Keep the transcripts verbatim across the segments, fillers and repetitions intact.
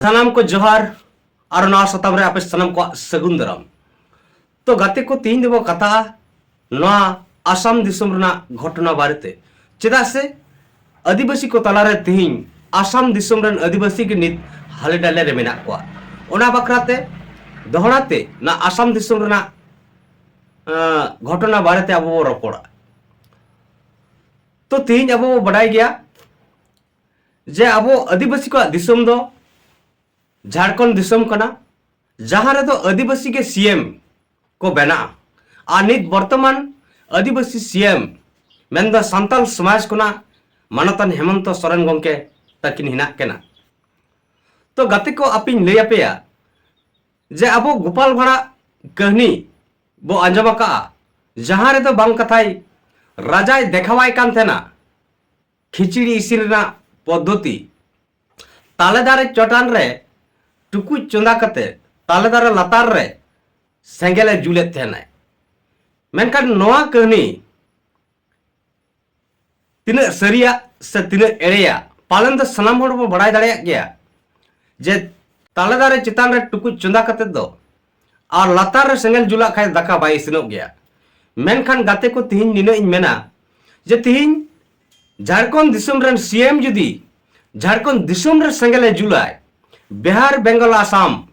ᱥᱟᱱᱟᱢ ᱠᱚ ᱡᱚᱦᱟᱨ᱾ ᱟᱨ ᱱᱚᱣᱟ ᱥᱟᱛᱟᱢ ᱨᱮ ᱟᱯᱮ ᱥᱟᱱᱟᱢ ᱠᱚᱣᱟᱜ ᱥᱟᱹᱜᱩᱱ ᱫᱟᱨᱟᱢ᱾ ᱛᱚ ᱜᱟᱛᱮ ᱠᱚ, ᱛᱮᱦᱮᱧ ᱫᱚᱵᱚ ᱠᱟᱛᱷᱟᱜᱼᱟ ᱱᱚᱣᱟ ᱟᱥᱟᱢ ᱫᱤᱥᱚᱢ ᱨᱮᱱᱟᱜ ᱜᱷᱚᱴᱚᱱᱟ ᱵᱟᱨᱮᱛᱮ᱾ ᱪᱮᱫᱟᱜ ᱥᱮ ᱟᱹᱫᱤᱵᱟᱹᱥᱤ ᱠᱚ ᱛᱟᱞᱟᱨᱮ ᱛᱮᱦᱮᱧ ᱟᱥᱟᱢ ᱫᱤᱥᱚᱢ ᱨᱮᱱ ᱟᱹᱫᱤᱵᱟᱹᱥᱤ ᱜᱮ ᱱᱤᱛ ᱦᱟᱞᱮ ᱰᱟᱞᱮ ᱨᱮ ᱢᱮᱱᱟᱜ ᱠᱚᱣᱟ᱾ ᱚᱱᱟ ᱵᱟᱠᱷᱨᱟᱛᱮ ᱫᱚᱦᱲᱟ ᱛᱮ ᱱᱚᱣᱟ ᱟᱥᱟᱢ ᱫᱤᱥᱚᱢ ᱨᱮᱱᱟᱜ ᱟᱸ, ᱜᱷᱚᱴᱚᱱᱟ ᱵᱟᱨᱮᱛᱮ ᱟᱵᱚ ᱵᱚ ᱨᱚᱯᱚᱲᱟ᱾ ᱛᱚ ᱛᱮᱦᱮᱧ ᱟᱵᱚ ᱵᱚ ᱵᱟᱰᱟᱭ ᱜᱮᱭᱟ ᱡᱮ ᱟᱵᱚ ᱟᱹᱫᱤᱵᱟᱹᱥᱤ ᱠᱚᱣᱟᱜ ᱫᱤᱥᱚᱢ ᱫᱚ ᱡᱷᱟᱲᱠᱷᱚᱸᱰ ᱫᱤᱥᱚᱢ ᱠᱟᱱᱟ, ᱡᱟᱦᱟᱸ ᱨᱮᱫᱚ ᱟᱹᱫᱤᱵᱟᱹᱥᱤ ᱜᱮ ᱥᱤ ᱮᱢ ᱠᱚ ᱵᱮᱱᱟᱜᱼᱟ᱾ ᱟᱨ ᱱᱤᱛ ᱵᱚᱨᱛᱚᱢᱟᱱ ᱟᱹᱫᱤᱵᱟᱹᱥᱤ ᱥᱤ ᱮᱢ ᱢᱮᱱᱫᱚ ᱥᱟᱱᱛᱟᱞ ᱥᱚᱢᱟᱡᱽ ᱠᱷᱚᱱᱟᱜ ᱢᱟᱱᱚᱛᱟᱱ ᱦᱮᱢᱚᱱᱛᱚ ᱥᱚᱨᱮᱱ ᱜᱚᱢᱠᱮ ᱛᱟᱹᱠᱤᱱ ᱦᱮᱱᱟᱜ ᱠᱤᱱᱟ᱾ ᱛᱚ ᱜᱟᱛᱮ ᱠᱚ, ᱟᱯᱮᱧ ᱞᱟᱹᱭ ᱟᱯᱮᱭᱟ ᱡᱮ ᱟᱵᱚ ᱜᱳᱯᱟᱞ ᱵᱷᱟᱲᱟ ᱠᱟᱹᱦᱱᱤ ᱵᱚ ᱟᱸᱡᱚᱢ ᱟᱠᱟᱫᱼᱟ, ᱡᱟᱦᱟᱸ ᱨᱮᱫᱚ ᱵᱟᱝ ᱠᱟᱛᱷᱟᱭ ᱨᱟᱡᱟᱭ ᱫᱮᱠᱷᱟᱣᱟᱭ ᱠᱟᱱ ᱛᱟᱦᱮᱱᱟ ᱠᱷᱤᱪᱲᱤ ᱤᱥᱤᱱ ᱨᱮᱱᱟᱜ ᱯᱚᱫᱽᱫᱷᱚᱛᱤ᱾ ᱛᱟᱞᱮ ᱫᱟᱨᱮ ᱪᱚᱴᱟᱱ ᱨᱮ ᱴᱩᱠᱩᱡ ᱪᱚᱸᱫᱟ ᱠᱟᱛᱮ ᱛᱟᱞᱮ ᱫᱟᱨᱮ ᱞᱟᱛᱟᱨ ᱨᱮ ᱥᱮᱸᱜᱮᱞᱮ ᱡᱩᱞᱮᱫ ᱛᱟᱦᱮᱱᱟᱭ᱾ ᱢᱮᱱᱠᱷᱟᱱ ᱱᱚᱣᱟ ᱠᱟᱹᱦᱱᱤ ᱛᱤᱱᱟᱹᱜ ᱥᱟᱹᱨᱤᱭᱟ ᱥᱮ ᱛᱤᱱᱟᱹᱜ ᱮᱲᱮᱭᱟ, ᱯᱟᱞᱮᱱ ᱫᱚ ᱥᱟᱱᱟᱢ ᱦᱚᱲ ᱵᱚ ᱵᱟᱲᱟᱭ ᱫᱟᱲᱮᱭᱟᱜ ᱜᱮᱭᱟ ᱡᱮ ᱛᱟᱞᱮ ᱫᱟᱨᱮ ᱪᱮᱛᱟᱱ ᱨᱮ ᱴᱩᱠᱩᱡ ᱪᱚᱸᱫᱟ ᱠᱟᱛᱮ ᱫᱚ ᱟᱨ ᱞᱟᱛᱟᱨ ᱨᱮ ᱥᱮᱸᱜᱮᱞ ᱡᱩᱞᱟᱜ ᱠᱷᱟᱱ ᱫᱟᱠᱟ ᱵᱟᱭ ᱤᱥᱤᱱᱚᱜ ᱜᱮᱭᱟ᱾ ᱢᱮᱱᱠᱷᱟᱱ ᱜᱟᱛᱮ ᱠᱚ, ᱛᱤᱦᱤᱧ ᱱᱤᱱᱟᱹᱜ ᱤᱧ ᱢᱮᱱᱟ ᱡᱮ ᱛᱤᱦᱤᱧ ᱡᱷᱟᱲᱠᱷᱚᱸᱰ ᱫᱤᱥᱚᱢ ᱨᱮᱱ ᱥᱤ ᱮᱢ ᱡᱩᱫᱤ ᱡᱷᱟᱲᱠᱷᱚᱸᱰ ᱫᱤᱥᱚᱢ ᱨᱮ ᱥᱮᱸᱜᱮᱞᱮ ᱡᱩᱞᱟᱭ, ᱵᱤᱦᱟᱨ, ᱵᱮᱝᱜᱚᱞ, ᱟᱥᱟᱢ,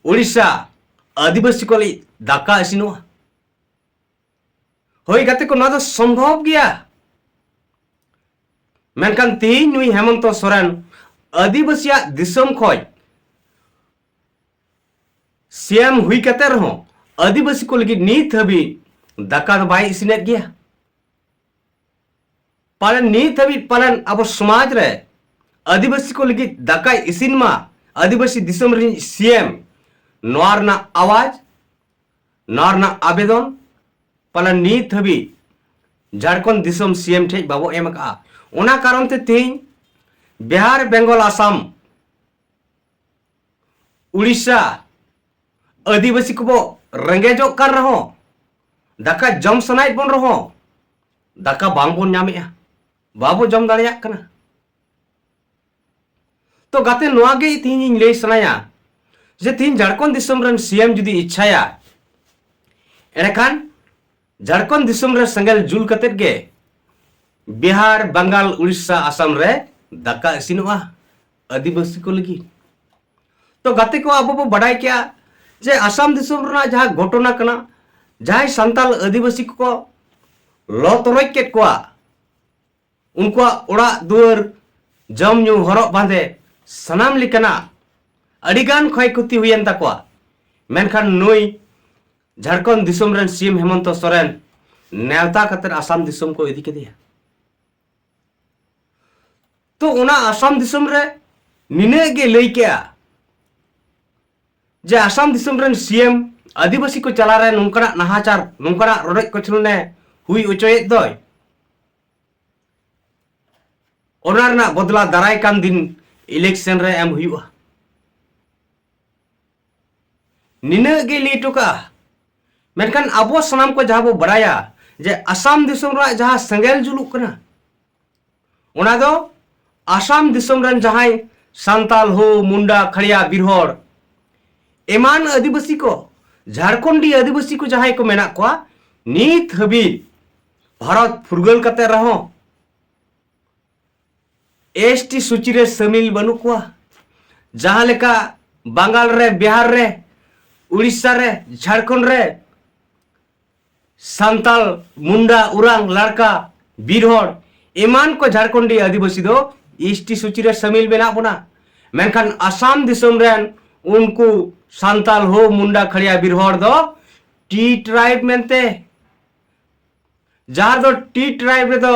ᱩᱲᱤᱥᱥᱟ ᱟᱹᱫᱤᱵᱟᱹᱥᱤ ᱠᱚ ᱞᱟᱹᱜᱤᱫ ᱫᱟᱠᱟ ᱤᱥᱤᱱᱚᱜᱼᱟ? ᱦᱳᱭ ᱜᱟᱛᱮ ᱠᱚ, ᱱᱚᱣᱟ ᱫᱚ ᱥᱚᱢᱵᱷᱚᱵ ᱜᱮᱭᱟ᱾ ᱢᱮᱱᱠᱷᱟᱱ ᱛᱮᱦᱮᱧ ᱱᱩᱭ ᱦᱮᱢᱚᱱᱛᱚ ᱥᱚᱨᱮᱱ ᱟᱹᱫᱤᱵᱟᱹᱥᱤᱭᱟᱜ ᱫᱤᱥᱚᱢ ᱠᱷᱚᱡ ᱥᱤ ᱮᱢ ᱦᱩᱭ ᱠᱟᱛᱮ ᱨᱮᱦᱚᱸ ᱟᱹᱫᱤᱵᱟᱹᱥᱤ ᱠᱚ ᱞᱟᱹᱜᱤᱫ ᱱᱤᱛ ᱦᱟᱹᱵᱤᱡ ᱫᱟᱠᱟ ᱫᱚ ᱵᱟᱭ ᱤᱥᱤᱱᱮᱫ ᱜᱮᱭᱟ᱾ ᱯᱟᱞᱮᱱ ᱱᱤᱛ ᱦᱟᱹᱵᱤᱡ ᱯᱟᱞᱮᱱ ᱟᱵᱚ ᱥᱚᱢᱟᱡᱽ ᱨᱮ ᱟᱹᱫᱤᱵᱟᱹᱥᱤ ᱠᱚ ᱞᱟᱹᱜᱤᱫ ᱫᱟᱠᱟᱭ ᱤᱥᱤᱱ ᱢᱟ ᱟᱹᱫᱤᱵᱟᱹᱥᱤ ᱫᱤᱥᱚᱢ ᱨᱤᱱᱤᱡ ᱥᱤ ᱮᱢ, ᱱᱚᱣᱟ ᱨᱮᱱᱟᱜ ᱟᱣᱟᱡᱽ, ᱱᱚᱣᱟ ᱨᱮᱱᱟᱜ ᱟᱵᱮᱫᱚᱱ ᱯᱟᱞᱮᱱ ᱱᱤᱛ ᱦᱟᱹᱵᱤᱡ ᱡᱷᱟᱲᱠᱷᱚᱸᱰ ᱫᱤᱥᱚᱢ ᱥᱤ ᱮᱢ ᱴᱷᱮᱡ ᱵᱟᱵᱚ ᱮᱢ ᱟᱠᱟᱫᱼᱟ᱾ ᱚᱱᱟ ᱠᱟᱨᱚᱱ ᱛᱮ ᱛᱮᱦᱮᱧ ᱵᱤᱦᱟᱨ, ᱵᱮᱝᱜᱚᱞ, ᱟᱥᱟᱢ, ᱩᱲᱤᱥᱥᱟ ᱟᱹᱫᱤᱵᱟᱹᱥᱤ ᱠᱚᱵᱚ ᱨᱮᱸᱜᱮᱡᱚᱜ ᱠᱟᱱ ᱨᱮᱦᱚᱸ, ᱫᱟᱠᱟ ᱡᱚᱢ ᱥᱟᱱᱟᱭᱮᱫ ᱵᱚᱱ ᱨᱮᱦᱚᱸ, ᱫᱟᱠᱟ ᱵᱟᱝ ᱵᱚᱱ ᱧᱟᱢᱮᱫᱼᱟ, ᱵᱟᱵᱚ ᱡᱚᱢ ᱫᱟᱲᱮᱭᱟᱜ ᱠᱟᱱᱟ᱾ ᱛᱚ ᱜᱟᱛᱮ, ᱱᱚᱣᱟ ᱜᱮ ᱛᱤᱦᱤᱧ ᱤᱧ ᱞᱟᱹᱭ ᱥᱟᱱᱟᱭᱟ ᱡᱮ ᱛᱤᱦᱤᱧ ᱡᱷᱟᱲᱠᱷᱚᱸᱰ ᱫᱤᱥᱚᱢ ᱨᱮᱱ ᱥᱤ ᱮᱢ ᱡᱩᱫᱤ ᱤᱪᱪᱷᱟᱭᱟ, ᱮᱸᱰᱮᱠᱷᱟᱱ ᱡᱷᱟᱲᱠᱷᱚᱸᱰ ᱫᱤᱥᱚᱢ ᱨᱮ ᱥᱮᱸᱜᱮᱞ ᱡᱩᱞ ᱠᱟᱛᱮᱫ ᱜᱮ ᱵᱤᱦᱟᱨ, ᱵᱟᱝᱜᱟᱞ, ᱩᱲᱤᱥᱥᱟ, ᱟᱥᱟᱢ ᱨᱮ ᱫᱟᱠᱟ ᱤᱥᱤᱱᱚᱜᱼᱟ ᱟᱹᱫᱤᱵᱟᱹᱥᱤ ᱠᱚ ᱞᱟᱹᱜᱤᱫ᱾ ᱛᱚ ᱜᱟᱛᱮ ᱠᱚ, ᱟᱵᱚ ᱵᱚ ᱵᱟᱰᱟᱭ ᱠᱮᱭᱟ ᱡᱮ ᱟᱥᱟᱢ ᱫᱤᱥᱚᱢ ᱨᱮᱱᱟᱜ ᱡᱟᱦᱟᱸ ᱜᱷᱚᱴᱚᱱᱟ ᱠᱟᱱᱟ, ᱡᱟᱦᱟᱸᱭ ᱥᱟᱱᱛᱟᱞ ᱟᱹᱫᱤᱵᱟᱹᱥᱤ ᱠᱚᱠᱚ ᱞᱚ ᱛᱚᱨᱚᱡ ᱠᱮᱫ ᱠᱚᱣᱟ, ᱩᱱᱠᱩᱣᱟᱜ ᱚᱲᱟᱜ ᱫᱩᱣᱟᱹᱨ, ᱡᱚᱢ ᱧᱩ, ᱦᱚᱨᱚᱜ ᱵᱟᱸᱫᱮ, ᱥᱟᱱᱟᱢ ᱞᱮᱠᱟᱱᱟᱜ ᱟᱹᱰᱤᱜᱟᱱ ᱠᱷᱚᱭ ᱠᱷᱚᱛᱤ ᱦᱩᱭᱮᱱ ᱛᱟᱠᱚᱣᱟ᱾ ᱢᱮᱱᱠᱷᱟᱱ ᱱᱩᱭ ᱡᱷᱟᱲᱠᱷᱚᱸᱰ ᱫᱤᱥᱚᱢ ᱨᱮᱱ ᱥᱤ ᱮᱢ ᱦᱮᱢᱚᱱᱛᱚ ᱥᱚᱨᱮᱱ ᱱᱮᱣᱛᱟ ᱠᱟᱛᱮ ᱟᱥᱟᱢ ᱫᱤᱥᱚᱢ ᱠᱚ ᱤᱫᱤ ᱠᱮᱫᱮᱭᱟ᱾ ᱛᱚ ᱚᱱᱟ ᱟᱥᱟᱢ ᱫᱤᱥᱚᱢ ᱨᱮ ᱱᱤᱱᱟᱹᱜ ᱜᱮ ᱞᱟᱹᱭ ᱠᱮᱜᱼᱟ ᱡᱮ ᱟᱥᱟᱢ ᱫᱤᱥᱚᱢ ᱨᱮᱱ ᱥᱤ ᱮᱢ ᱟᱹᱫᱤᱵᱟᱹᱥᱤ ᱠᱚ ᱪᱟᱞᱟᱣ ᱨᱮ ᱱᱚᱝᱠᱟᱱᱟᱜ ᱱᱟᱦᱟᱪᱟᱨ, ᱱᱚᱝᱠᱟᱱᱟᱜ ᱨᱚᱰᱚᱡ ᱠᱚᱪᱞᱚᱱᱮ ᱦᱩᱭ ᱦᱚᱪᱚᱭᱮᱫ ᱫᱚᱭ, ᱚᱱᱟ ᱨᱮᱱᱟᱜ ᱵᱚᱫᱞᱟ ᱫᱟᱨᱟᱭ ᱠᱟᱱ ᱫᱤᱱ ᱤᱞᱮᱠᱥᱚᱱ ᱨᱮ ᱮᱢ ᱦᱩᱭᱩᱜᱼᱟ᱾ ᱱᱤᱱᱟᱹᱜ ᱜᱮ ᱞᱟᱹᱭ ᱦᱚᱴᱚ ᱠᱟᱜᱼᱟ᱾ ᱢᱮᱱᱠᱷᱟᱱ ᱟᱵᱚ ᱥᱟᱱᱟᱢ ᱠᱚ ᱡᱟᱦᱟᱸ ᱵᱚ ᱵᱟᱲᱟᱭᱟ ᱡᱮ ᱟᱥᱟᱢ ᱫᱤᱥᱚᱢ ᱨᱮᱱᱟᱜ ᱡᱟᱦᱟᱸ ᱥᱮᱸᱜᱮᱞ ᱡᱩᱞᱩᱜ ᱠᱟᱱᱟ, ᱚᱱᱟ ᱫᱚ ᱟᱥᱟᱢ ᱫᱤᱥᱚᱢ ᱨᱮᱱ ᱡᱟᱦᱟᱸᱭ ᱥᱟᱱᱛᱟᱞ, ᱦᱳ, ᱢᱩᱱᱰᱟ, ᱠᱷᱟᱲᱭᱟ, ᱵᱤᱨᱦᱚᱲ, ᱮᱢᱟᱱ ᱟᱹᱫᱤᱵᱟᱹᱥᱤ ᱠᱚ ᱡᱷᱟᱲᱠᱷᱚᱸᱰᱤ ᱟᱹᱫᱤᱵᱟᱹᱥᱤ ᱠᱚ ᱡᱟᱦᱟᱸᱭ ᱠᱚ ᱢᱮᱱᱟᱜ ᱠᱚᱣᱟ, ᱱᱤᱛ ᱦᱟᱹᱵᱤᱡ ᱵᱷᱟᱨᱚᱛ ᱯᱷᱩᱨᱜᱟᱹᱞ ᱠᱟᱛᱮ ᱨᱮᱦᱚᱸ ᱮᱥ ᱴᱤ ᱥᱩᱪᱤ ᱨᱮ ᱥᱟᱹᱢᱤᱞ ᱵᱟᱹᱱᱩᱜ ᱠᱚᱣᱟ᱾ ᱡᱟᱦᱟᱸ ᱞᱮᱠᱟ ᱵᱟᱝᱜᱟᱞ ᱨᱮ, ᱵᱤᱦᱟᱨ ᱨᱮ, ᱩᱲᱤᱥᱥᱟ ᱨᱮ, ᱡᱷᱟᱲᱠᱷᱚᱸᱰ ᱨᱮ ᱥᱟᱱᱛᱟᱞ, ᱢᱩᱱᱰᱟ, ᱩᱨᱟᱝ, ᱞᱟᱲᱠᱟ, ᱵᱤᱨᱦᱚᱲ ᱮᱢᱟᱱ ᱠᱚ ᱡᱷᱟᱲᱠᱷᱚᱸᱰᱤ ᱟᱹᱫᱤᱵᱟᱹᱥᱤ ᱫᱚ ᱮᱥ ᱴᱤ ᱥᱩᱪᱤ ᱨᱮ ᱥᱟᱹᱢᱤᱞ ᱢᱮᱱᱟᱜ ᱵᱚᱱᱟ᱾ ᱢᱮᱱᱠᱷᱟᱱ ᱟᱥᱟᱢ ᱫᱤᱥᱚᱢ ᱨᱮᱱ ᱩᱱᱠᱩ ᱥᱟᱱᱛᱟᱞ, ᱦᱳ, ᱢᱩᱱᱰᱟ, ᱠᱷᱟᱲᱭᱟ, ᱵᱤᱨᱦᱚᱲ ᱫᱚ ᱴᱤ ᱴᱨᱟᱭᱤᱵᱽ ᱢᱮᱱᱛᱮ, ᱡᱟᱦᱟᱸ ᱫᱚ ᱴᱤ ᱴᱨᱟᱭᱤᱵᱽ ᱨᱮᱫᱚ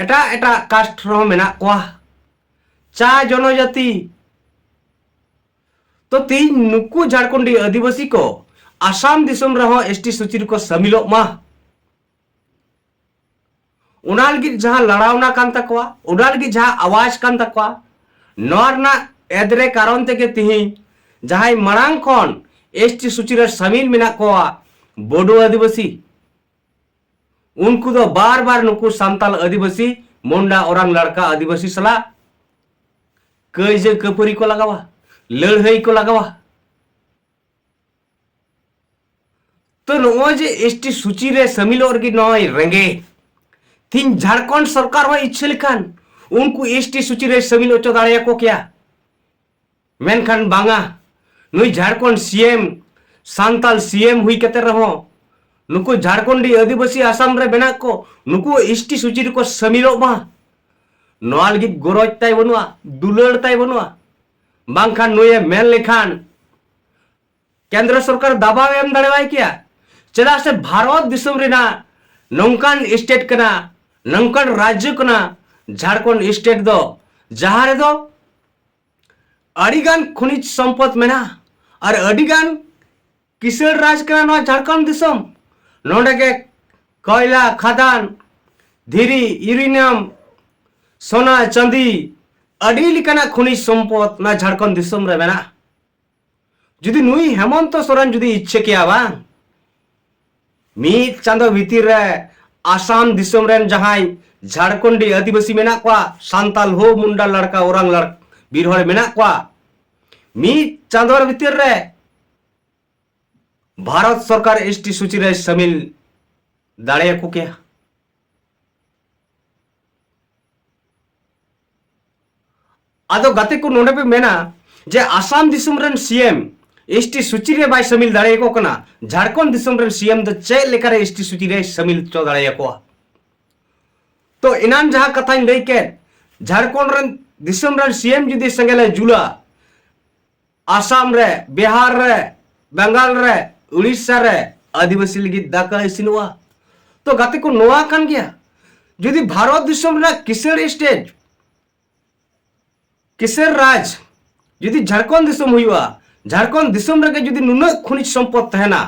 ᱮᱴᱟᱜ ᱮᱴᱟᱜ ᱠᱟᱥᱴ ᱨᱮᱦᱚᱸ ᱢᱮᱱᱟᱜ ᱠᱚᱣᱟ, ᱪᱟ ᱡᱚᱱᱚᱡᱟᱛᱤ᱾ ᱛᱚ ᱛᱮᱦᱮᱧ ᱱᱩᱠᱩ ᱡᱷᱟᱲᱠᱷᱚᱸᱰᱤ ᱟᱹᱫᱤᱵᱟᱹᱥᱤ ᱠᱚ ᱟᱥᱟᱢ ᱫᱤᱥᱚᱢ ᱨᱮᱦᱚᱸ ᱮᱥ ᱴᱤ ᱥᱩᱪᱤ ᱨᱮᱠᱚ ᱥᱟᱹᱢᱤᱞᱚᱜ ᱢᱟ, ᱚᱱᱟ ᱞᱟᱹᱜᱤᱫ ᱡᱟᱦᱟᱸ ᱞᱟᱲᱟᱣᱱᱟ ᱠᱟᱱ ᱛᱟᱠᱚᱣᱟ, ᱚᱱᱟ ᱞᱟᱹᱜᱤᱫ ᱡᱟᱦᱟᱸ ᱟᱣᱟᱡᱽ ᱠᱟᱱ ᱛᱟᱠᱚᱣᱟ, ᱱᱚᱣᱟ ᱨᱮᱱᱟᱜ ᱮᱫᱨᱮ ᱠᱟᱨᱚᱱ ᱛᱮᱜᱮ ᱛᱮᱦᱮᱧ ᱡᱟᱦᱟᱸᱭ ᱢᱟᱲᱟᱝ ᱠᱷᱚᱱ ᱮᱥ ᱴᱤ ᱥᱩᱪᱤ ᱨᱮ ᱥᱟᱹᱢᱤᱞ ᱢᱮᱱᱟᱜ ᱠᱚᱣᱟ ᱵᱳᱰᱳ ᱟᱹᱫᱤᱵᱟᱹᱥᱤ, ᱩᱱᱠᱩ ᱫᱚ ᱵᱟᱨ ᱵᱟᱨ ᱱᱩᱠᱩ ᱥᱟᱱᱛᱟᱞ ᱟᱹᱫᱤᱵᱟᱹᱥᱤ, ᱢᱩᱱᱰᱟ, ᱳᱨᱟᱝ, ᱞᱟᱲᱠᱟ ᱟᱹᱫᱤᱵᱟᱹᱥᱤ ᱥᱟᱞᱟᱜ ᱠᱟᱹᱭᱡᱟᱹ ᱠᱟᱹᱯᱟᱹᱨᱤ ᱠᱚ ᱞᱟᱜᱟᱣᱟ, ᱞᱟᱹᱲᱦᱟᱹᱭ ᱠᱚ ᱞᱟᱜᱟᱣᱟ᱾ ᱛᱚ ᱱᱚᱜᱼᱚᱭ ᱡᱮ ᱮᱥᱴᱤ ᱥᱩᱪᱤ ᱨᱮ ᱥᱟᱹᱢᱤᱞᱚᱜ ᱨᱮᱜᱮ ᱱᱚᱜᱼᱚᱭ ᱨᱮᱸᱜᱮᱡ, ᱛᱤᱦᱤᱧ ᱡᱷᱟᱲᱠᱷᱚᱸᱰ ᱥᱚᱨᱠᱟᱨ ᱦᱚᱸ ᱤᱪᱪᱷᱟᱹ ᱞᱮᱠᱷᱟᱱ ᱩᱱᱠᱩ ᱮᱥᱴᱤ ᱥᱩᱪᱤ ᱨᱮ ᱥᱟᱹᱢᱤᱞ ᱦᱚᱪᱚ ᱫᱟᱲᱮᱭᱟᱠᱚ ᱠᱮᱭᱟ᱾ ᱢᱮᱱᱠᱷᱟᱱ ᱵᱟᱝᱟ, ᱱᱩᱭ ᱡᱷᱟᱲᱠᱷᱚᱸᱰ ᱥᱤ ᱮᱢ, ᱥᱟᱱᱛᱟᱞ ᱥᱤ ᱮᱢ ᱦᱩᱭ ᱠᱟᱛᱮ ᱨᱮᱦᱚᱸ ᱱᱩᱠᱩ ᱡᱷᱟᱲᱠᱷᱚᱸᱰᱤ ᱟᱹᱫᱤᱵᱟᱹᱥᱤ ᱟᱥᱟᱢ ᱨᱮ ᱢᱮᱱᱟᱜ ᱠᱚ, ᱱᱩᱠᱩ ᱮᱥᱴᱤ ᱥᱩᱪᱤ ᱨᱮᱠᱚ ᱥᱟᱹᱢᱤᱞᱚᱜ ᱢᱟ, ᱱᱚᱣᱟ ᱞᱟᱹᱜᱤᱫ ᱜᱚᱨᱚᱡᱽ ᱛᱟᱭ ᱵᱟᱹᱱᱩᱜᱼᱟ, ᱫᱩᱞᱟᱹᱲ ᱛᱟᱭ ᱵᱟᱹᱱᱩᱜᱼᱟ᱾ ᱵᱟᱝᱠᱷᱟᱱ ᱱᱩᱭᱮ ᱢᱮᱱ ᱞᱮᱠᱷᱟᱱ ᱠᱮᱱᱫᱨᱚ ᱥᱚᱨᱠᱟᱨ ᱫᱟᱵᱟᱣ ᱮᱢ ᱫᱟᱲᱮᱣᱟᱭ ᱠᱮᱭᱟ᱾ ᱪᱮᱫᱟᱜ ᱥᱮ ᱵᱷᱟᱨᱚᱛ ᱫᱤᱥᱚᱢ ᱨᱮᱱᱟᱜ ᱱᱚᱝᱠᱟᱱ ᱥᱴᱮᱴ ᱠᱟᱱᱟ, ᱱᱚᱝᱠᱟᱱ ᱨᱟᱡᱽᱡᱚ ᱠᱟᱱᱟ ᱡᱷᱟᱲᱠᱷᱚᱸᱰ ᱥᱴᱮᱴ ᱫᱚ, ᱡᱟᱦᱟᱸ ᱨᱮᱫᱚ ᱟᱹᱰᱤᱜᱟᱱ ᱠᱷᱚᱱᱤᱡᱽ ᱥᱚᱢᱯᱚᱫ ᱢᱮᱱᱟᱜᱼᱟ ᱟᱨ ᱟᱹᱰᱤᱜᱟᱱ ᱠᱤᱥᱟᱹᱬ ᱨᱟᱡᱽ ᱠᱟᱱᱟ ᱱᱚᱣᱟ ᱡᱷᱟᱲᱠᱷᱚᱸᱰ ᱫᱤᱥᱚᱢ᱾ ᱱᱚᱰᱮ ᱜᱮ ᱠᱚᱭᱞᱟ ᱠᱷᱟᱫᱟᱱ, ᱫᱷᱤᱨᱤ, ᱤᱭᱩᱨᱮᱱᱤᱭᱟᱢ, ᱥᱳᱱᱟ, ᱪᱟᱸᱫᱤ, ᱟᱹᱰᱤ ᱞᱮᱠᱟᱱᱟᱜ ᱠᱷᱚᱱᱤᱡᱽ ᱥᱚᱢᱯᱚᱫ ᱱᱚᱣᱟ ᱡᱷᱟᱲᱠᱷᱚᱸᱰ ᱫᱤᱥᱚᱢ ᱨᱮ ᱢᱮᱱᱟᱜᱼᱟ᱾ ᱡᱩᱫᱤ ᱱᱩᱭ ᱦᱮᱢᱚᱱᱛᱚ ᱥᱚᱨᱮᱱ ᱡᱩᱫᱤ ᱤᱪᱪᱷᱟᱹ ᱠᱮᱭᱟ ᱵᱟᱝ, ᱢᱤᱫ ᱪᱟᱸᱫᱚ ᱵᱷᱤᱛᱤᱨ ᱨᱮ ᱟᱥᱟᱢ ᱫᱤᱥᱚᱢ ᱨᱮᱱ ᱡᱟᱦᱟᱸᱭ ᱡᱷᱟᱲᱠᱷᱚᱸᱰᱤ ᱟᱹᱫᱤᱵᱟᱹᱥᱤ ᱢᱮᱱᱟᱜ ᱠᱚᱣᱟ, ᱥᱟᱱᱛᱟᱞ ᱦᱳ, ᱢᱩᱱᱰᱟ, ᱞᱟᱲᱠᱟ, ᱳᱨᱟᱝ, ᱞᱟᱲ-, ᱵᱤᱨ ᱦᱚᱲ ᱢᱮᱱᱟᱜ ᱠᱚᱣᱟ, ᱢᱤᱫ ᱪᱟᱸᱫᱚ ᱵᱷᱤᱛᱤᱨ ᱨᱮ ᱵᱷᱟᱨᱚᱛ ᱥᱚᱨᱠᱟᱨ ᱮᱥᱴᱤ ᱥᱩᱪᱤ ᱨᱮ ᱥᱟᱹᱢᱤᱞ ᱫᱟᱲᱮᱭᱟᱠᱚ ᱠᱮᱭᱟ᱾ ᱟᱫᱚ ᱜᱟᱛᱮ ᱠᱚ, ᱱᱚᱰᱮ ᱯᱮ ᱢᱮᱱᱟ ᱡᱮ ᱟᱥᱟᱢ ᱫᱤᱥᱚᱢ ᱨᱮᱱ ᱥᱤ ᱮᱢ ᱮᱥᱴᱤ ᱥᱩᱪᱤ ᱨᱮ ᱵᱟᱭ ᱥᱟᱹᱢᱤᱞ ᱫᱟᱲᱮᱭᱟᱠᱚ ᱠᱟᱱᱟ, ᱡᱷᱟᱲᱠᱷᱚᱸᱰ ᱫᱤᱥᱚᱢ ᱨᱮᱱ ᱥᱤ ᱮᱢ ᱫᱚ ᱪᱮᱫ ᱞᱮᱠᱟᱨᱮ ᱮᱥᱴᱤ ᱥᱩᱪᱤ ᱨᱮᱭ ᱥᱟᱹᱢᱤᱞ ᱦᱚᱪᱚ ᱫᱟᱲᱮᱭᱟᱠᱚᱣᱟ? ᱛᱚ ᱮᱱᱟᱱ ᱡᱟᱦᱟᱸ ᱠᱟᱛᱷᱟᱧ ᱞᱟᱹᱭ ᱠᱮᱫ, ᱡᱷᱟᱲᱠᱷᱚᱸᱰ ᱨᱮᱱ ᱫᱤᱥᱚᱢ ᱨᱮᱱ ᱥᱤ ᱮᱢ ᱡᱩᱫᱤ ᱥᱮᱸᱜᱮᱞ ᱮ ᱡᱩᱞᱟ, ᱟᱥᱟᱢ ᱨᱮ, ᱵᱤᱦᱟᱨ ᱨᱮ, ᱵᱟᱝᱜᱟᱞ ᱨᱮ, ᱩᱲᱤᱥᱥᱟ ᱨᱮ ᱟᱹᱫᱤᱵᱟᱹᱥᱤ ᱞᱟᱹᱜᱤᱫ ᱫᱟᱠᱟ ᱤᱥᱤᱱᱚᱜᱼᱟ᱾ ᱛᱚ ᱜᱟᱛᱮ ᱠᱚ, ᱱᱚᱣᱟ ᱠᱟᱱ ᱜᱮᱭᱟ, ᱡᱩᱫᱤ ᱵᱷᱟᱨᱚᱛ ᱫᱤᱥᱚᱢ ᱨᱮᱱᱟᱜ ᱠᱤᱥᱟᱹᱬ ᱥᱴᱮᱴ, ᱠᱤᱥᱟᱹᱬ ᱨᱟᱡᱽ ᱡᱩᱫᱤ ᱡᱷᱟᱲᱠᱷᱚᱸᱰ ᱫᱤᱥᱚᱢ ᱦᱩᱭᱩᱜᱼᱟ, ᱡᱷᱟᱲᱠᱷᱚᱸᱰ ᱫᱤᱥᱚᱢ ᱨᱮᱜᱮ ᱡᱩᱫᱤ ᱱᱩᱱᱟᱹᱜ ᱠᱷᱚᱱᱤᱡᱽ ᱥᱚᱢᱯᱚᱫ ᱛᱟᱦᱮᱱᱟ,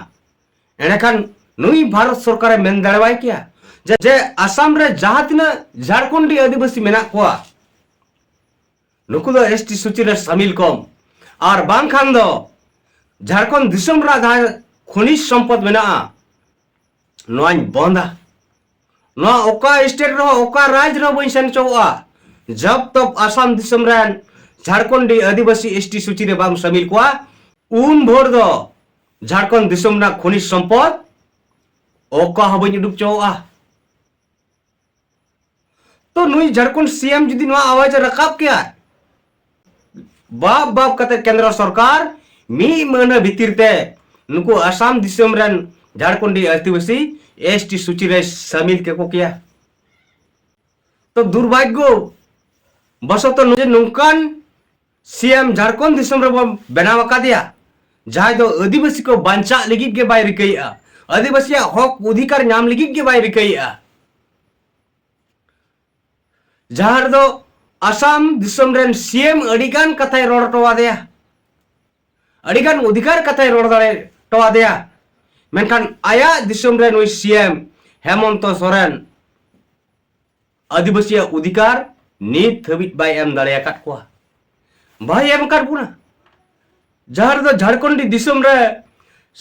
ᱮᱸᱰᱮᱠᱷᱟᱱ ᱱᱩᱭ ᱵᱷᱟᱨᱚᱛ ᱥᱚᱨᱠᱟᱨᱮ ᱢᱮᱱ ᱫᱟᱲᱮᱣᱟᱭ ᱠᱮᱭᱟ ᱡᱮ, ᱡᱮ ᱟᱥᱟᱢ ᱨᱮ ᱡᱟᱦᱟᱸ ᱛᱤᱱᱟᱹᱜ ᱡᱷᱟᱲᱠᱷᱚᱸᱰᱤ ᱟᱹᱫᱤᱵᱟᱹᱥᱤ ᱢᱮᱱᱟᱜ ᱠᱚᱣᱟ, ᱱᱩᱠᱩ ᱫᱚ ᱮᱥᱴᱤ ᱥᱩᱪᱤ ᱨᱮ ᱥᱟᱢᱤᱞ ᱠᱚᱢ, ᱟᱨ ᱵᱟᱝᱠᱷᱟᱱ ᱫᱚ ᱡᱷᱟᱲᱠᱷᱚᱸᱰ ᱫᱤᱥᱚᱢ ᱨᱮᱱᱟᱜ ᱡᱟᱦᱟᱸ ᱠᱷᱚᱱᱤᱡᱽ ᱥᱚᱢᱯᱚᱫ ᱢᱮᱱᱟᱜᱼᱟ, ᱱᱚᱣᱟᱧ ᱵᱚᱱᱫᱟ᱾ ᱱᱚᱣᱟ ᱚᱠᱟ ᱥᱴᱮᱴ ᱨᱮᱦᱚᱸ, ᱚᱠᱟ ᱨᱟᱡᱽ ᱨᱮᱦᱚᱸ ᱵᱟᱹᱧ ᱥᱮᱱ ᱦᱚᱪᱚᱣᱟᱜᱼᱟ᱾ ᱡᱚᱵ ᱛᱚᱵ ᱟᱥᱟᱢ ᱫᱤᱥᱚᱢ ᱨᱮᱱ ᱡᱷᱟᱲᱠᱷᱚᱸᱰᱤ ᱟᱹᱫᱤᱵᱟᱹᱥᱤ ᱮᱥ ᱴᱤ ᱥᱩᱪᱤ ᱨᱮ ᱵᱟᱢ ᱥᱟᱢᱤᱞ ᱠᱚᱣᱟ, ᱩᱱ ᱵᱷᱳᱨ ᱫᱚ ᱡᱷᱟᱲᱠᱷᱚᱸᱰ ᱫᱤᱥᱚᱢ ᱨᱮᱱᱟᱜ ᱠᱷᱚᱱᱤᱡᱽ ᱥᱚᱢᱯᱚᱫ ᱚᱠᱟ ᱦᱚᱸ ᱵᱟᱹᱧ ᱩᱰᱩᱠ ᱪᱚᱣᱟᱜᱼᱟ᱾ ᱛᱚ ᱱᱩᱭ ᱡᱷᱟᱲᱠᱷᱚᱸᱰ ᱥᱤ ᱮᱢ ᱡᱩᱫᱤ ᱱᱚᱣᱟ ᱟᱣᱟᱡ ᱮ ᱨᱟᱠᱟᱵ ᱠᱮᱭᱟ, ᱵᱟᱯ ᱵᱟᱯ ᱠᱟᱛᱮ ᱠᱮᱱᱫᱨᱚ ᱥᱚᱨᱠᱟᱨ ᱢᱤᱫ ᱢᱟᱹᱦᱱᱟᱹ ᱵᱷᱤᱛᱤᱨ ᱛᱮ ᱱᱩᱠᱩ ᱟᱥᱟᱢ ᱫᱤᱥᱚᱢ ᱨᱮᱱ ᱡᱷᱟᱲᱠᱷᱚᱸᱰᱤ ᱟᱹᱫᱤᱵᱟᱹᱥᱤ ᱮᱥ ᱴᱤ ᱥᱩᱪᱤ ᱨᱮ ᱥᱟᱢᱤᱞ ᱠᱮᱠᱚ ᱠᱮᱭᱟ᱾ ᱛᱚ ᱫᱩᱨᱵᱷᱟᱜᱽᱭᱚ ᱵᱚᱥᱚᱛᱚ ᱱᱚ-, ᱡᱮ ᱱᱚᱝᱠᱟᱱ ᱥᱤ ᱮᱢ ᱡᱷᱟᱲᱠᱷᱚᱸᱰ ᱫᱤᱥᱚᱢ ᱨᱮᱵᱚᱱ ᱵᱮᱱᱟᱣ ᱟᱠᱟᱫᱮᱭᱟ, ᱡᱟᱦᱟᱸᱭ ᱫᱚ ᱟᱹᱫᱤᱵᱟᱹᱥᱤ ᱠᱚ ᱵᱟᱧᱪᱟᱜ ᱞᱟᱹᱜᱤᱫ ᱜᱮ ᱵᱟᱭ ᱨᱤᱠᱟᱹᱭᱮᱫᱼᱟ, ᱟᱹᱫᱤᱵᱟᱹᱥᱤᱭᱟᱜ ᱦᱚᱠ ᱚᱫᱷᱤᱠᱟᱨ ᱧᱟᱢ ᱞᱟᱹᱜᱤᱫ ᱜᱮ ᱵᱟᱭ ᱨᱤᱠᱟᱹᱭᱮᱫᱼᱟ᱾ ᱡᱟᱦᱟᱸ ᱨᱮᱫᱚ ᱟᱥᱟᱢ ᱫᱤᱥᱚᱢ ᱨᱮᱱ ᱥᱤ ᱮᱢ ᱟᱹᱰᱤᱜᱟᱱ ᱠᱟᱛᱷᱟᱭ ᱨᱚᱲ ᱦᱚᱴᱚ ᱟᱫᱮᱭᱟ, ᱟᱹᱰᱤᱜᱟᱱ ᱚᱫᱷᱤᱠᱟᱨ ᱠᱟᱛᱷᱟᱭ ᱨᱚᱲ ᱫᱟᱲᱮ ᱦᱚᱴᱚ ᱟᱫᱮᱭᱟ, ᱢᱮᱱᱠᱷᱟᱱ ᱟᱭᱟᱜ ᱫᱤᱥᱚᱢ ᱨᱮ ᱱᱩᱭ ᱥᱤ ᱮᱢ ᱦᱮᱢᱚᱱᱛᱚ ᱥᱚᱨᱮᱱ ᱟᱹᱫᱤᱵᱟᱹᱥᱤᱭᱟᱜ ᱚᱫᱷᱤᱠᱟᱨ ᱱᱤᱛ ᱦᱟᱹᱵᱤᱡ ᱵᱟᱭ ᱮᱢ ᱫᱟᱲᱮ ᱟᱠᱟᱫ ᱠᱚᱣᱟ, ᱵᱟᱭ ᱮᱢ ᱟᱠᱟᱫ ᱵᱚᱱᱟ᱾ ᱡᱟᱦᱟᱸ ᱨᱮᱫᱚ ᱡᱷᱟᱲᱠᱷᱚᱸᱰᱤ ᱫᱤᱥᱚᱢ ᱨᱮ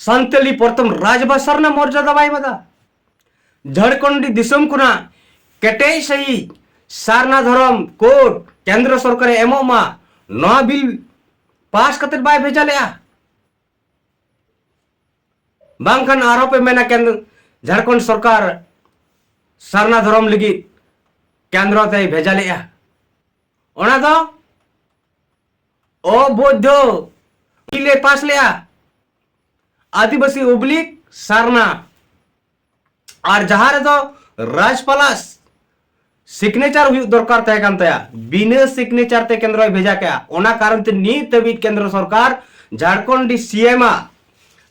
ᱥᱟᱱᱛᱟᱞᱤ ᱯᱨᱚᱛᱷᱚᱢ ᱨᱟᱡᱽᱵᱷᱟᱥᱟ ᱨᱮᱱᱟᱜ ᱢᱚᱨᱡᱟᱫᱟ ᱵᱟᱭ ᱮᱢ ᱮᱫᱟ᱾ ᱡᱷᱟᱲᱠᱷᱚᱸᱰᱤ ᱫᱤᱥᱚᱢ ᱠᱷᱚᱱᱟᱜ ᱠᱮᱴᱮᱡ ᱥᱟᱺᱦᱤᱡ ᱥᱟᱨᱱᱟ ᱫᱷᱚᱨᱚᱢ ᱠᱳᱰ ᱠᱮᱱᱫᱨᱚ ᱥᱚᱨᱠᱟᱨᱮ ᱮᱢᱚᱜ ᱢᱟ, ᱱᱚᱣᱟ ᱵᱤᱞ ᱯᱟᱥ ᱠᱟᱛᱮ ᱵᱟᱭ ᱵᱷᱮᱡᱟ ᱞᱮᱜᱼᱟ᱾ ᱵᱟᱝᱠᱷᱟᱱ ᱟᱨᱦᱚᱸ ᱯᱮ ᱢᱮᱱᱟ ᱠᱮᱱ-, ᱡᱷᱟᱲᱠᱷᱚᱸᱰ ᱥᱚᱨᱠᱟᱨ ᱥᱟᱨᱱᱟ ᱫᱷᱚᱨᱚᱢ ᱞᱟᱹᱜᱤᱫ ᱠᱮᱱᱫᱨᱚ ᱛᱮᱭ ᱵᱷᱮᱡᱟ ᱞᱮᱜᱼᱟ᱾ ᱚᱱᱟ ᱫᱚ ᱚᱵᱳᱭᱫᱷᱚ ᱵᱤᱞ ᱮ ᱯᱟᱥ ᱞᱮᱜᱼᱟ, ᱟᱹᱫᱤᱵᱟᱹᱥᱤ ᱚᱵᱞᱤᱠ ᱥᱟᱨᱱᱟ᱾ ᱟᱨ ᱡᱟᱦᱟᱸ ᱨᱮᱫᱚ ᱨᱟᱡᱽᱯᱟᱞᱟᱜ ᱥᱤᱜᱽᱱᱮᱪᱟᱨ ᱦᱩᱭᱩᱜ ᱫᱚᱨᱠᱟᱨ ᱛᱟᱦᱮᱸ ᱠᱟᱱ ᱛᱟᱭᱟ, ᱵᱤᱱᱟᱹ ᱥᱤᱜᱽᱱᱮᱪᱟᱨ ᱛᱮ ᱠᱮᱱᱫᱨᱚᱭ ᱵᱷᱮᱡᱟ ᱠᱮᱜᱼᱟ᱾ ᱚᱱᱟ ᱠᱟᱨᱚᱱ ᱛᱮ ᱱᱤᱛ ᱦᱟᱹᱵᱤᱡ ᱠᱮᱱᱫᱨᱚ ᱥᱚᱨᱠᱟᱨ ᱡᱷᱟᱲᱠᱷᱚᱸᱰᱤ ᱥᱤ ᱮᱢ ᱟᱜ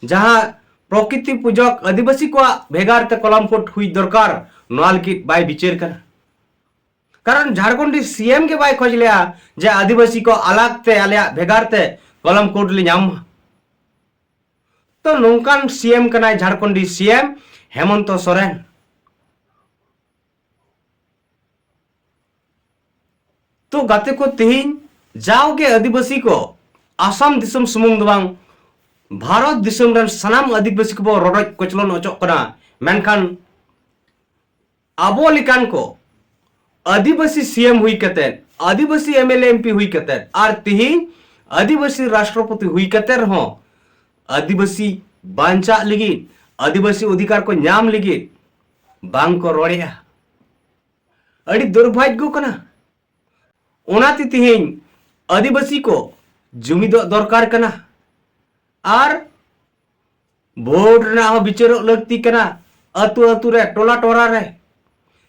ᱡᱟᱦᱟᱸ ᱯᱨᱚᱠᱨᱤᱛᱤ ᱯᱩᱡᱚᱠ ᱟᱹᱫᱤᱵᱟᱹᱥᱤ ᱠᱚᱣᱟᱜ ᱵᱷᱮᱜᱟᱨ ᱛᱮ ᱠᱚᱞᱚᱢ ᱠᱳᱰ ᱦᱩᱭ ᱫᱚᱨᱠᱟᱨ, ᱱᱚᱣᱟ ᱞᱟᱹᱜᱤᱫ ᱵᱟᱭ ᱵᱤᱪᱟᱹᱨ ᱠᱟᱱᱟ᱾ ᱠᱟᱨᱚᱱ ᱡᱷᱟᱲᱠᱷᱚᱸᱰᱤ ᱥᱤ ᱮᱢ ᱜᱮ ᱵᱟᱭ ᱠᱷᱚᱡᱽ ᱞᱮᱜᱼᱟ ᱡᱮ ᱟᱹᱫᱤᱵᱟᱹᱥᱤ ᱠᱚ ᱟᱞᱟᱜᱽ ᱛᱮ ᱟᱞᱮᱭᱟᱜ ᱵᱷᱮᱜᱟᱨ ᱛᱮ ᱠᱚᱞᱚᱢ ᱠᱳᱰ ᱞᱮ ᱧᱟᱢ ᱢᱟ᱾ ᱛᱚ ᱱᱚᱝᱠᱟᱱ ᱥᱤ ᱮᱢ ᱠᱟᱱᱟᱭ ᱡᱷᱟᱲᱠᱷᱚᱸᱰᱤ ᱥᱤ ᱮᱢ ᱦᱮᱢᱚᱱᱛᱚ ᱥᱚᱨᱮᱱ᱾ ᱛᱚ ᱜᱟᱛᱮ ᱠᱚ, ᱛᱮᱦᱮᱧ ᱡᱟᱣᱜᱮ ᱟᱹᱫᱤᱵᱟᱹᱥᱤ ᱠᱚ ᱟᱥᱟᱢ ᱫᱤᱥᱚᱢ ᱥᱩᱢᱩᱝ ᱫᱚ ᱵᱟᱝ, ᱵᱷᱟᱨᱚᱛ ᱫᱤᱥᱚᱢ ᱨᱮᱱ ᱥᱟᱱᱟᱢ ᱟᱹᱫᱤᱵᱟᱹᱥᱤ ᱠᱚᱵᱚ ᱨᱚᱰᱚᱡ ᱠᱚᱪᱞᱚᱱ ᱚᱪᱚᱜ ᱠᱟᱱᱟ, ᱢᱮᱱᱠᱷᱟᱱ ᱟᱵᱚ ᱞᱮᱠᱟᱱ ᱠᱚ ᱟᱹᱫᱤᱵᱟᱹᱥᱤ ᱥᱤ ᱮᱢ ᱦᱩᱭ ᱠᱟᱛᱮ ᱟᱹᱫᱤᱵᱟᱹᱥᱤ M L A M P ᱦᱩᱭ ᱠᱟᱛᱮ ᱟᱨ ᱛᱤᱦᱤᱧ ᱟᱹᱫᱤᱵᱟᱹᱥᱤ ᱨᱟᱥᱴᱨᱚᱯᱚᱛᱤ ᱦᱩᱭ ᱠᱟᱛᱮ ᱨᱮᱦᱚᱸ ᱟᱹᱫᱤᱵᱟᱹᱥᱤ ᱵᱟᱧᱪᱟᱜ ᱞᱟᱹᱜᱤᱫ, ᱟᱹᱫᱤᱵᱟᱹᱥᱤ ᱚᱫᱷᱤᱠᱟᱨ ᱠᱚ ᱧᱟᱢ ᱞᱟᱹᱜᱤᱫ ᱵᱟᱝ ᱠᱚ ᱨᱚᱲᱮᱜᱼᱟ᱾ ᱟᱹᱰᱤ ᱫᱩᱨᱵᱷᱟᱜᱽᱜᱚ ᱠᱟᱱᱟ᱾ ᱚᱱᱟᱛᱮ ᱛᱤᱦᱤᱧ ᱟᱹᱫᱤᱵᱟᱹᱥᱤ ᱠᱚ ᱡᱩᱢᱤᱫᱚᱜ ᱫᱚᱨᱠᱟᱨ ᱠᱟᱱᱟ᱾ ᱟᱨ ᱵᱷᱳᱴ ᱨᱮᱱᱟᱜ ᱦᱚᱸ ᱵᱤᱪᱟᱹᱨᱚᱜ ᱞᱟᱹᱠᱛᱤ ᱠᱟᱱᱟ᱾ ᱟᱹᱛᱩ ᱟᱹᱛᱩ ᱨᱮ, ᱴᱚᱞᱟ ᱴᱚᱞᱟ ᱨᱮ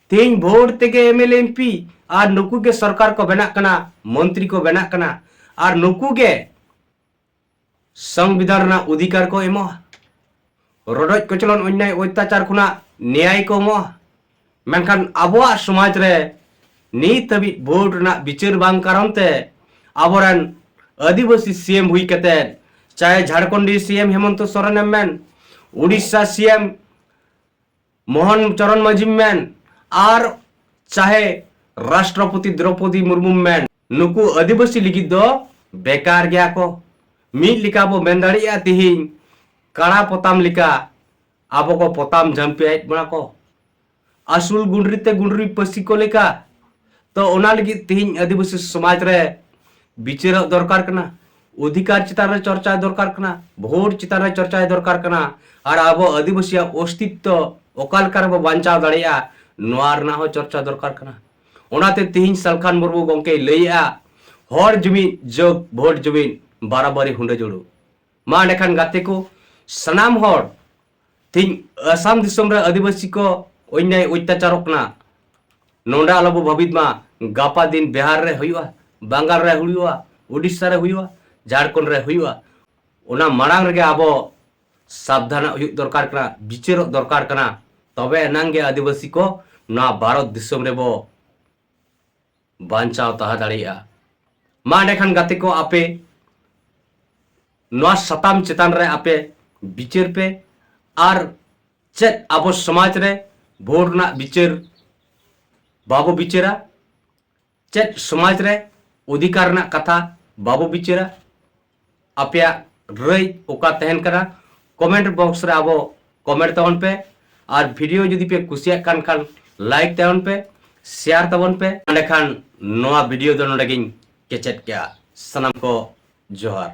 ᱛᱮᱦᱮᱧ ᱵᱷᱳᱴ ᱛᱮᱜᱮ M L A M P R ᱱᱩᱠᱩ ᱜᱮ ᱥᱚᱨᱠᱟᱨ ᱠᱚ ᱵᱮᱱᱟᱜ ᱠᱟᱱᱟ, ᱢᱚᱱᱛᱨᱤ ᱠᱚ ᱵᱮᱱᱟᱜ ᱠᱟᱱᱟ᱾ ᱟᱨ ᱱᱩᱠᱩ ᱜᱮ ᱥᱚᱝᱵᱤᱫᱷᱟᱱ ᱨᱮᱱᱟᱜ ᱚᱫᱷᱤᱠᱟᱨ ᱠᱚ ᱮᱢᱚᱜᱼᱟ᱾ ᱨᱚᱰᱚᱡ ᱠᱚᱪᱞᱚᱱ, ᱚᱱᱱᱭᱟᱭ ᱚᱛᱛᱟᱪᱟᱨ ᱠᱷᱚᱱᱟᱜ ᱱᱮᱭᱟᱭ ᱠᱚ ᱮᱢᱚᱜᱼᱟ᱾ ᱢᱮᱱᱠᱷᱟᱱ ᱟᱵᱚᱣᱟᱜ ᱥᱚᱢᱟᱡᱽ ᱨᱮ ᱱᱤᱛ ᱦᱟᱹᱵᱤᱡ ᱵᱷᱳᱴ ᱨᱮᱱᱟᱜ ᱵᱤᱪᱟᱹᱨ ᱵᱟᱝ ᱠᱟᱨᱚᱱ ᱛᱮ ᱟᱵᱚᱨᱮᱱ ᱟᱹᱫᱤᱵᱟᱹᱥᱤ ᱥᱤ ᱮᱢ ᱦᱩᱭ ᱠᱟᱛᱮ, ᱪᱟᱦᱮ ᱡᱷᱟᱲᱠᱷᱚᱸᱰᱤ ᱥᱤ ᱮᱢ ᱦᱮᱢᱚᱱᱛᱚ ᱥᱚᱨᱮᱱᱮᱢ ᱢᱮᱱ, ᱩᱲᱤᱥᱥᱟ ᱥᱤ ᱮᱢ ᱢᱳᱦᱚᱱ ᱪᱚᱨᱚᱱ ᱢᱟᱹᱡᱷᱤᱢ ᱢᱮᱱ, ᱟᱨ ᱪᱟᱦᱮ ᱨᱟᱥᱴᱨᱚᱯᱚᱛᱤ ᱫᱨᱚᱯᱚᱫᱤ ᱢᱩᱨᱢᱩᱢ ᱢᱮᱱ, ᱱᱩᱠᱩ ᱟᱹᱫᱤᱵᱟᱹᱥᱤ ᱞᱟᱹᱜᱤᱫ ᱫᱚ ᱵᱮᱠᱟᱨ ᱜᱮᱭᱟ ᱠᱚ᱾ ᱢᱤᱫ ᱞᱮᱠᱟ ᱵᱚ ᱢᱮᱱ ᱫᱟᱲᱮᱭᱟᱜᱼᱟ, ᱛᱤᱦᱤᱧ ᱠᱟᱲᱟ ᱯᱚᱛᱟᱢ ᱞᱮᱠᱟ ᱟᱵᱚ ᱠᱚ ᱯᱚᱛᱟᱢ ᱡᱷᱟᱢᱯᱤᱭᱟᱭᱮᱫ ᱵᱚᱱᱟ ᱠᱚ, ᱟᱹᱥᱩᱞ ᱜᱩᱸᱰᱨᱤ ᱛᱮ ᱜᱩᱸᱰᱨᱤ ᱯᱟᱹᱥᱤ ᱠᱚ ᱞᱮᱠᱟ᱾ ᱛᱚ ᱚᱱᱟ ᱞᱟᱹᱜᱤᱫ ᱛᱤᱦᱤᱧ ᱟᱹᱫᱤᱵᱟᱹᱥᱤ ᱥᱚᱢᱟᱡᱽ ᱨᱮ ᱵᱤᱪᱟᱹᱨᱚᱜ ᱫᱚᱨᱠᱟᱨ ᱠᱟᱱᱟ, ᱚᱫᱷᱤᱠᱟᱨ ᱪᱮᱛᱟᱱ ᱨᱮ ᱪᱚᱨᱪᱟ ᱫᱚᱨᱠᱟᱨ ᱠᱟᱱᱟ, ᱵᱷᱳᱴ ᱪᱮᱛᱟᱱ ᱨᱮ ᱪᱚᱨᱪᱟ ᱫᱚᱨᱠᱟᱨ ᱠᱟᱱᱟ, ᱟᱨ ᱟᱵᱚ ᱟᱹᱫᱤᱵᱟᱹᱥᱤᱭᱟᱜ ᱚᱥᱛᱤᱛᱛᱚ ᱚᱠᱟ ᱞᱮᱠᱟ ᱨᱮᱵᱚ ᱵᱟᱧᱪᱟᱣ ᱫᱟᱲᱮᱭᱟᱜᱼᱟ, ᱱᱚᱣᱟ ᱨᱮᱱᱟᱜ ᱦᱚᱸ ᱪᱚᱨᱪᱟ ᱫᱚᱨᱠᱟᱨ ᱠᱟᱱᱟ᱾ ᱚᱱᱟᱛᱮ ᱛᱤᱦᱤᱧ ᱥᱟᱞᱠᱷᱟᱱ ᱢᱩᱨᱢᱩ ᱜᱚᱢᱠᱮᱭ ᱞᱟᱹᱭᱮᱜᱼᱟ, ᱦᱚᱲ ᱡᱩᱢᱤᱫ ᱡᱳᱜᱽ ᱵᱷᱳᱴ ᱡᱩᱢᱤᱫ ᱵᱟᱨᱟᱵᱟᱨᱤ ᱦᱩᱸᱰᱟᱹ ᱡᱩᱲᱩ᱾ ᱢᱟ ᱮᱸᱰᱮᱠᱷᱟᱱ ᱜᱟᱛᱮ ᱠᱚ, ᱥᱟᱱᱟᱢ ᱦᱚᱲ ᱛᱤᱦᱤᱧ ᱟᱥᱟᱢ ᱫᱤᱥᱚᱢ ᱨᱮ ᱟᱹᱫᱤᱵᱟᱹᱥᱤ ᱠᱚ ᱚᱱᱱᱭᱟᱭ ᱚᱛᱛᱟᱪᱟᱨᱚᱜ ᱠᱟᱱᱟ, ᱱᱚᱰᱮ ᱟᱞᱚ ᱵᱚ ᱵᱷᱟᱹᱵᱤᱛ ᱢᱟ ᱜᱟᱯᱟ ᱫᱤᱱ ᱵᱤᱦᱟᱨ ᱨᱮ ᱦᱩᱭᱩᱜᱼᱟ, ᱵᱟᱝᱜᱟᱞ ᱨᱮ ᱦᱩᱭᱩᱜᱼᱟ, ᱩᱰᱤᱥᱥᱟ ᱨᱮ ᱦᱩᱭᱩᱜᱼᱟ, ᱡᱷᱟᱲᱠᱷᱚᱸᱰ ᱨᱮ ᱦᱩᱭᱩᱜᱼᱟ᱾ ᱚᱱᱟ ᱢᱟᱲᱟᱝ ᱨᱮᱜᱮ ᱟᱵᱚ ᱥᱟᱵᱫᱷᱟᱱᱚᱜ ᱦᱩᱭᱩᱜ ᱫᱚᱨᱠᱟᱨ ᱠᱟᱱᱟ, ᱵᱤᱪᱟᱹᱨᱚᱜ ᱫᱚᱨᱠᱟᱨ ᱠᱟᱱᱟ, ᱛᱚᱵᱮ ᱮᱱᱟᱝ ᱜᱮ ᱟᱹᱫᱤᱵᱟᱹᱥᱤ ᱠᱚ ᱱᱚᱣᱟ ᱵᱷᱟᱨᱚᱛ ᱫᱤᱥᱚᱢ ᱨᱮᱵᱚ ᱵᱟᱧᱪᱟᱣ ᱛᱟᱦᱮᱸ ᱫᱟᱲᱮᱭᱟᱜᱼᱟ᱾ ᱢᱟ ᱮᱸᱰᱮᱠᱷᱟᱱ ᱜᱟᱛᱮ ᱠᱚ, ᱟᱯᱮ ᱱᱚᱣᱟ ᱥᱟᱛᱟᱢ ᱪᱮᱛᱟᱱ ᱨᱮ ᱟᱯᱮ ᱵᱤᱪᱟᱹᱨ ᱯᱮ, ᱟᱨ ᱪᱮᱫ ᱟᱵᱚ ᱥᱚᱢᱟᱡᱽ ᱨᱮ ᱵᱷᱳᱴ ᱨᱮᱱᱟᱜ ᱵᱤᱪᱟᱹᱨ ᱵᱟᱵᱚ ᱵᱤᱪᱟᱹᱨᱟ, ᱪᱮᱫ ᱥᱚᱢᱟᱡᱽ ᱨᱮ ᱚᱫᱷᱤᱠᱟᱨ ᱨᱮᱱᱟᱜ ᱠᱟᱛᱷᱟ ᱵᱟᱵᱚ ᱵᱤᱪᱟᱹᱨᱟ, ᱟᱯᱮᱭᱟᱜ ᱨᱟᱹᱭ ᱚᱠᱟ ᱛᱟᱦᱮᱱ ᱠᱟᱱᱟ, ᱠᱚᱢᱮᱱᱴ ᱵᱚᱠᱥ ᱨᱮ ᱟᱵᱚ ᱠᱚᱢᱮᱱᱴ ᱛᱟᱵᱚᱱ ᱯᱮ᱾ ᱟᱨ ᱵᱷᱤᱰᱤᱭᱳ ᱡᱩᱫᱤ ᱯᱮ ᱠᱩᱥᱤᱭᱟᱜ ᱠᱟᱱ ᱠᱷᱟᱱ ᱞᱟᱭᱤᱠ ᱛᱟᱵᱚᱱ ᱯᱮ, share ᱛᱟᱵᱚᱱ ᱯᱮ᱾ ᱮᱸᱰᱮᱠᱷᱟᱱ ᱱᱚᱣᱟ video ᱫᱚ ᱱᱚᱰᱮ ᱜᱤᱧ ᱠᱮᱪᱮᱫ ᱠᱮᱜᱼᱟ᱾ ᱥᱟᱱᱟᱢ ᱠᱚ ᱡᱚᱦᱟᱨ᱾